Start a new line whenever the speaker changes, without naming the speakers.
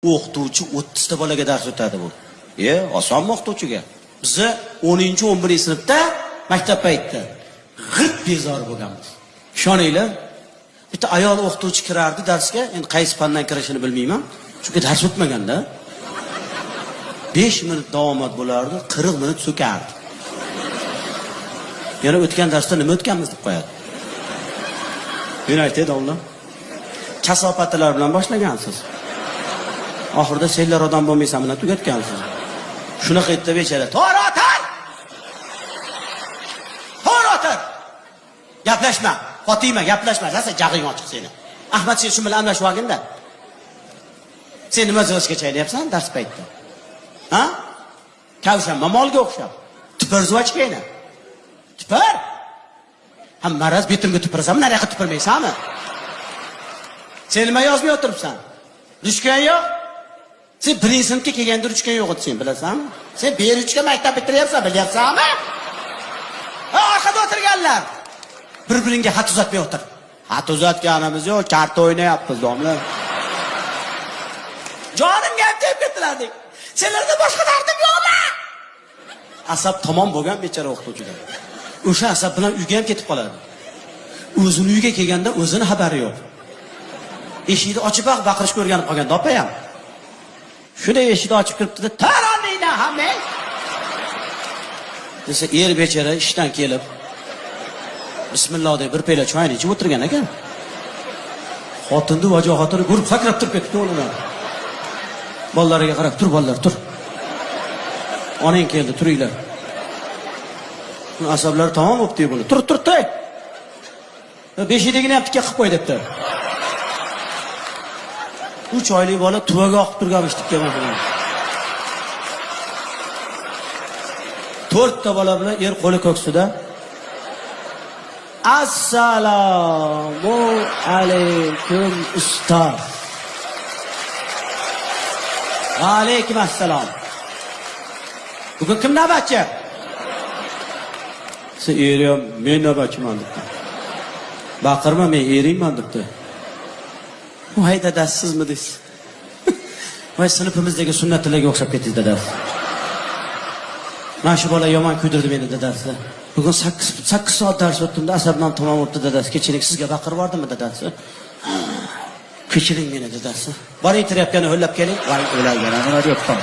O'qituvchi 30 ta bolaga dars o'tadi bu. Osonmi o'qituvchiga? Bizni 10-11 sinfda maktab paytida g'irt bezor bo'lganmiz. Ishoninglar, bitta ayol o'qituvchi kirardi darsga, endi qaysi fandan kirishini bilmayman, chunki dars o'tmaganda 5 minut davomat bo'lardi, 40 minut so'kardi. Yana o'tgan darsda nima o'tganmiz deb qo'yadi. Men aytay domla, kasofatilar bilan boshlagansiz. Oxirida senlar odam bo'lmaysan bilan tugatgansiz. Shunaqa aytdi bechara. To'g'ri o'tir! To'g'ri o'tir! Gaplashma, Fatima, gaplashma, rosa jag'ing ochiq seni. Ahmad, sen shu bilan almashib olgin-da. Sen nima zilishga chaylayapsan dars paytida? Ha? Kavshanma molga o'xshab. Tupur zuvachkangni. Tupur! Ha, maraz betimga tupurasanmi, nariyoqqa tupurmaysanmi? Sen nima yozmay o'tiribsan? Ruchkang yo'q? Sen birinchi sinfga kelganda ruchkang yo'q edi, sen bilasanmi? Sen beruchka maktab bitiryapsan, bilyapsanmi? Ha, orqada o'tirganlar. Bir-biringga xat uzatmay o'tir. Xat uzatganimiz yo'q, karta o'ynayapmiz, domla. Jonimga ham tegib ketdilar dek. Senlarda boshqa dardim yo'qmi? Asab tamom bo'lgan bechora o'qituvchilar. O'sha asab bilan uyga ham ketib qoladi. O'zini uyga kelganda o'zini xabari yo'q. Eshikni ochib baqirishga o'rganib qolgan opa ham. Shunday eshikni ochib kiribdi-da, "Taroningdan hamma!" desa, er bechora ishdan kelib, bismillah deb bir piyola choyni ichib o'tirgan ekan. Xotinni vajohatini ko'rib sakrab turib ketdi o'rnidan. Bolalariga qarab, "Tur bolalar, tur. Onang keldi, turinglar." Asablari tamom bo'pti buni. Tur, tur, tur. Beshikdagini ham tikka qilib qo'y debdi. 3 oylik bola tuvaga oqib turganmish tikka mana. 4 ta bola bilan er qo'li ko'ksida. Assalomu alaykum ustoz. Va alaykum assalom. Bugun kim navbatchi? Sen eri ham men navbatchiman debdi. Baqirma, men eringman debdi. Voy dadasi, sizmi deysiz? Voy sinfimizdagi sunnatlarga o'xshab ketdingiz dadasi. Mana shu bola yomon kuydirdi meni dadasi. Bugun 8 soat dars o'tdimda asabim tamom bo'libdi dadasi. Kechiring, sizga baqirib yubordimmi dadasi? Kechiring meni dadasi. Boring triyapkani ho'llab keling. Voy o'lay yana nima deyapman?